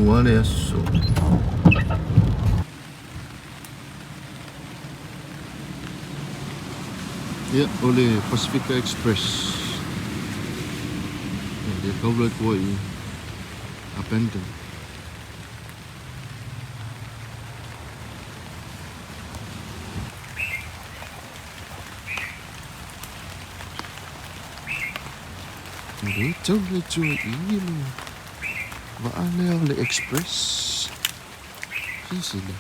Lua le aso. Ia, o le Pasifika Express. Ia, lea taula atu ai i Abandon. Lea taula atu ai i le vaa lea o le Express. Silasila.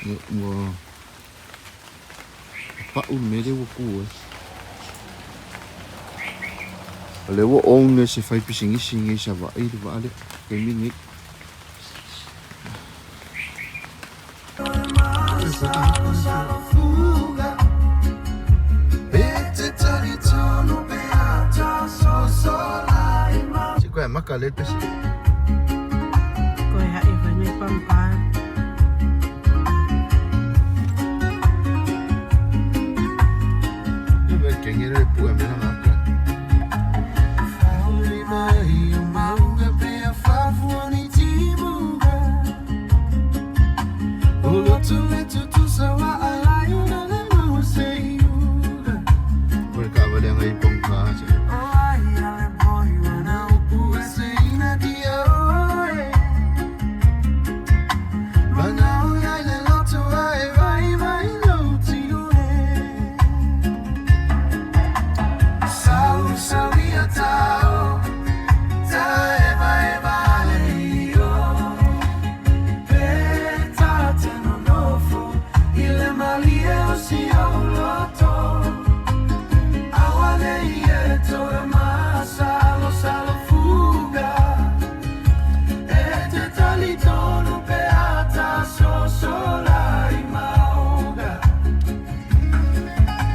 Ia, ua pau le mea lea ua tu ai. O lea ua own e se faipisinisi nei i Savaii le vaa lea, taimi lenei. Se koe maka le pesi. Koe ha e vai pampa. E vai kengere le pua mena ngaka. Koe ka wale ngai pongka se.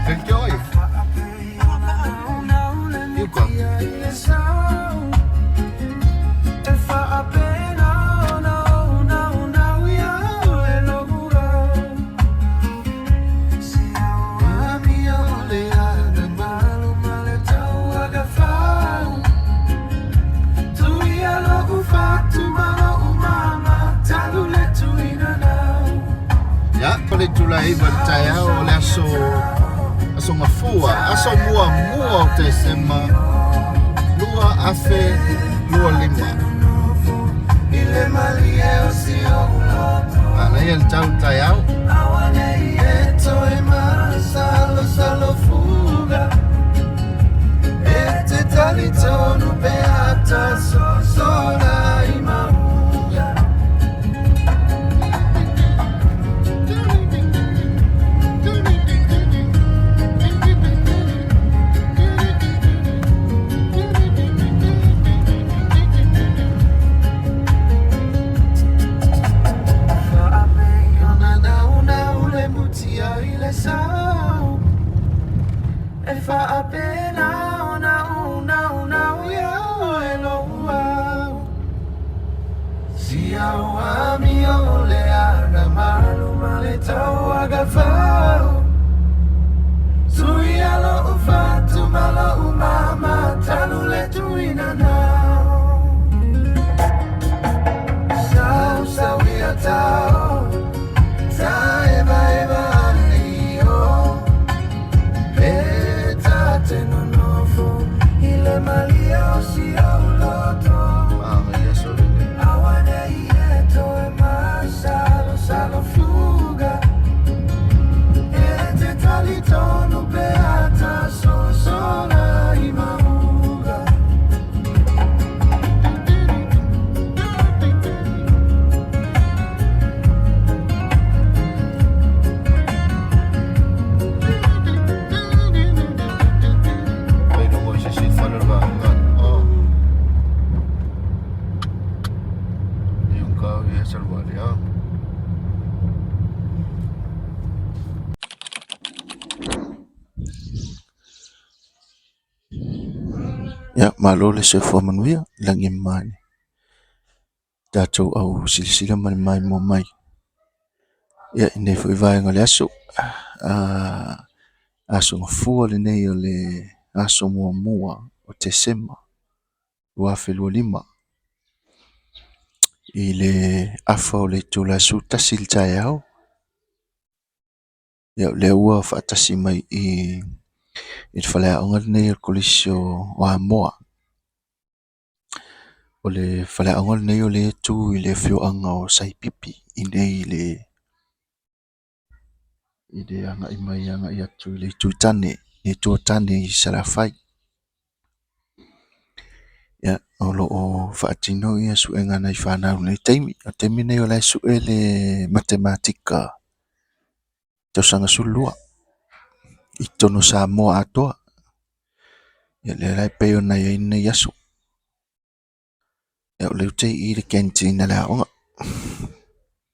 Enjoy. You go. Ia, o le itula e 9 i le taeao o le aso aso Gafua, aso muamua o Tesema 2025. Manaia le tau taeao. Manaia sole le. Fai logo i se isi fale o le vaega. Ia, malo le soifua manuia i lagi e mama i le tatou au silasila ma le maimoa mai i lenei foi vaega o le aso. Aso Gafua lenei o le aso 1 o Tesema 2025 i le afa o le itula e 11 i le taeao. Ia o lea ua faatasi mai i i le faleaoga lenei o le Kolisi o Amoa. O le faleaoga lenei o lea e tu i le afioaga o Saipipi i inei i le agai mai agai atu i le Itu Tane, le Itu o Tane i Salafai. Ia, o lo o faatino suega a nai fanau i lenei taimi. O le taimi lenei o la e sue le matematika tausaga 12 i totonu o Samoa atoa. Ia lea la e pei ona i ai lenei aso. Ia o lea ou te i i le canteen a le aoga.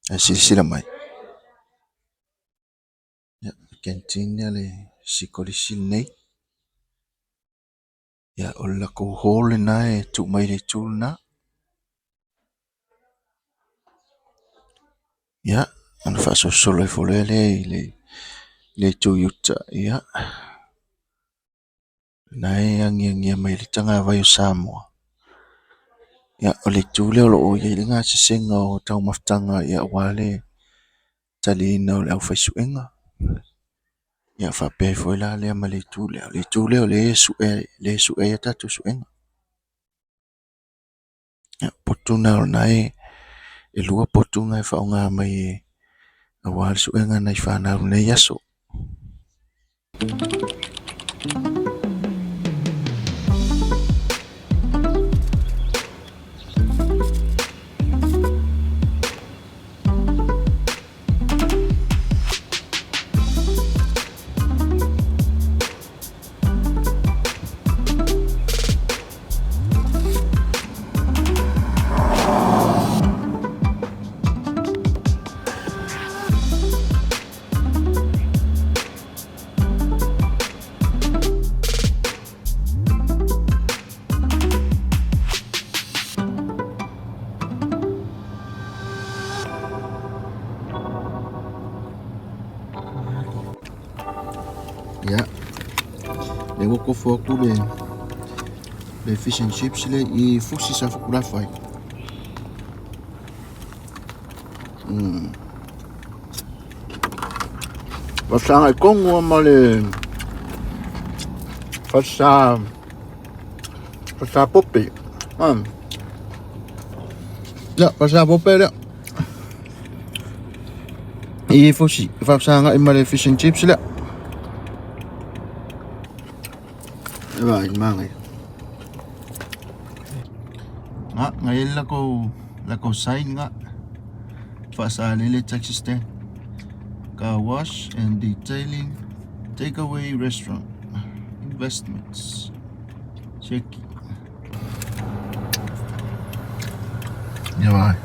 A silasila mai, ia o le canteen a le isi kolisi lenei. Ia o le latou hall lena e tuu mai le itu lena. Ia, ona faasolosolo ifo loa lea i le itu i uta, ia, o lena e agiagi mai le tagavai o Samoa. Ia, o le itu lea o lo o i ai le gasesega o taumafataga aua le taliina o le aufai-suega. Ia faapea ai foi la lea ma le itu lea. O le itu lea o lea e sue ai a tatou suega. Ia, o potu na o lena e 2 potu na e faaaoga mai aua le suega a nai fanau i lenei aso. Ia, lea ua kofo atu le le fish and chips lea i fusi sa fukulafa ai. Fasaga i tonu ma le fasa fasa pope. Ia, fasa pope lea. I fusi, fasaga i ma le fish and chips lea. E vai, mangai. Nga, ngai la ko sign nga. Faasalele taxi stand. Car wash and detailing. Takeaway restaurant. Investments. Check. Ia vai.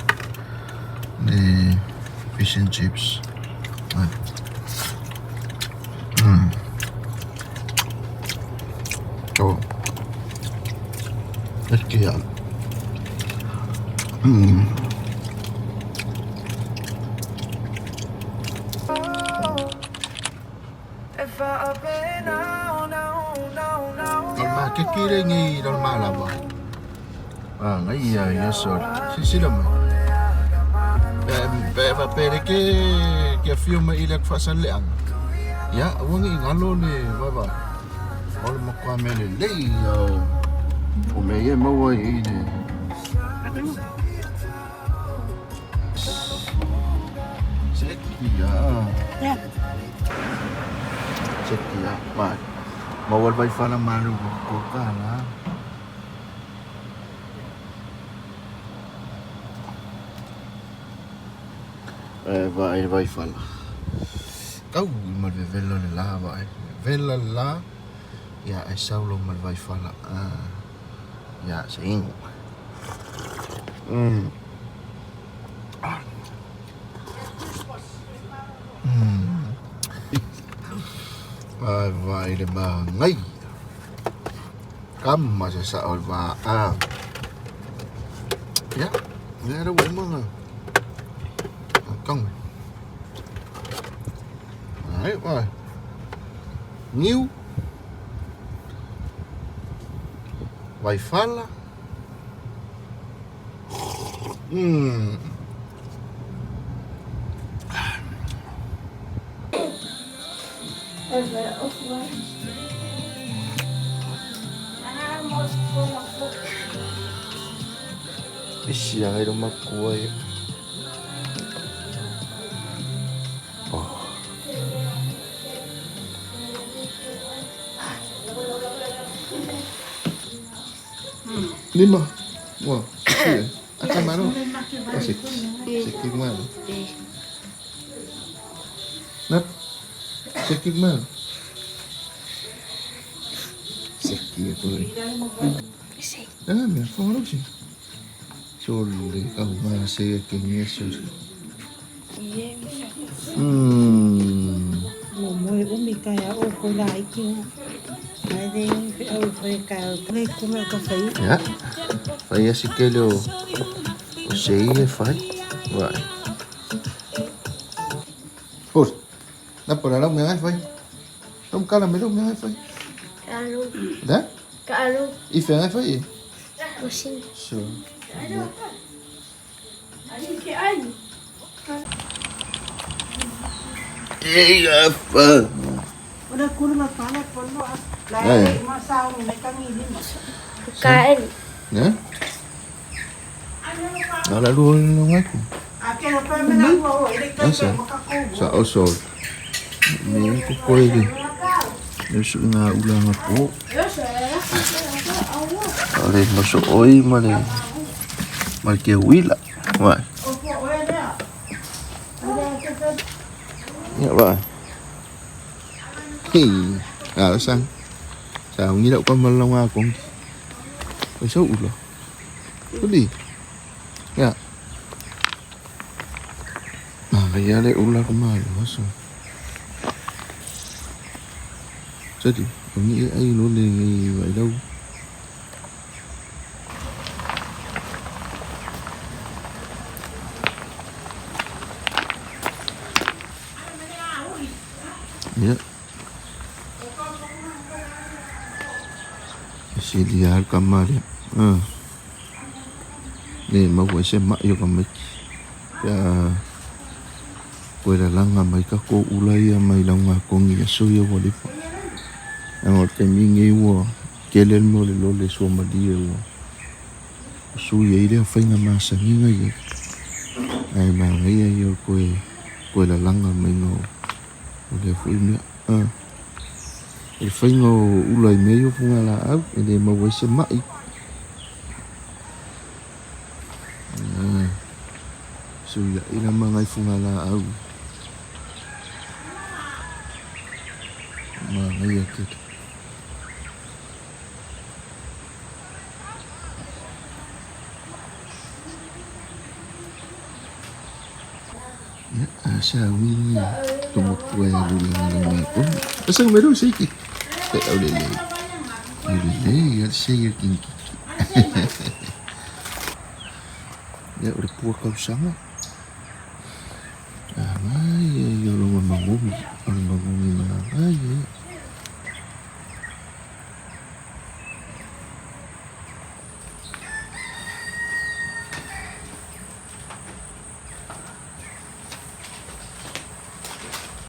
Le fish and chips. Vai. Oh. Perché O le makeki lenei i Lalomalava. A ngai ia ia sorry. Silasila mai. Pe faapea le ke ke afio mai i le atu faasaleaga. Ia, aua ne i galo le vaavaai. O le matua mea lelei ia o mea ia e maua ai i le Seki ia. Seki ia. Vai. Maua le vaifala malu ko ka la. E vaai le vaifala. Tau ma le vevela le la vaai. Vevela le la. Ia e saulo ma le vaifala. Ah. Ia se inu. Vai vai le mangai. Kama se sa o le va. Ya, ya era ua uma kong. Đấy, rồi. Niu. Vaifala. Isi ai lo makua ia. Oh. Lima. Ua, siki e. Ata malo. O siki. Siki malo. Nap. Siki malo. Siki e koe. Ah, mea whangarosi. Sole, kau ngā se e ke nge so. Mo moe umi kai a o ko la iki. Ai de au foi ka le kume ka fai. Ya. Fai a sikele o o sei e fai. Vai. Pur. Na por ala mea ai fai. Tom kala me mea ai fai. Kalu. Da? Kalu. I fe ai fai. Musin. So. Ei, apa. Ora kurma pala polo a. La Eh. ma sa me kangi ni ma. Kain. Ne? Ala lu lo ngaku. A ke lo pa me na ko ele ka Asa. ka ka ko. Sa o so. Me ko koe le. Le su ngā ulanga po. Ale no so oi ma le ma le ke wila. Vai. Ya vai. Hi. À sang. Sao nghĩ đậu con mà long a cũng. Ôi số ula. Cái gì? Ya. Mà cái le ula ko ma lo so. Thế thì tôi nghĩ ai nó lên vậy đâu. Ya. Sili al kamari. Ah. Le ma wa se ma yo ka mai. Ya. Koe la langa mai ka ko ula ia mai launga kongi aso ia ua lepa. Aga o le taimi lenei ua tele le mea o le lole suamalie ua sui ai lea faiga masaniga ia. Ae manaia ia o le toe toe lalaga maiga o lea foi mea. Ah. O le faiga o ula i mea ia o fugalaau e le maua ai se mai. Ah. Sui ai la maga i fugalaau. Manaia tele. Ya, asa wi tomo kue lula la ko. Asa me ro siki. Te au le le. Le le ya se ya kinki. Ya o le pua kausanga. Ah, mai e yo lo mangomi, o le mangomi ma ai e.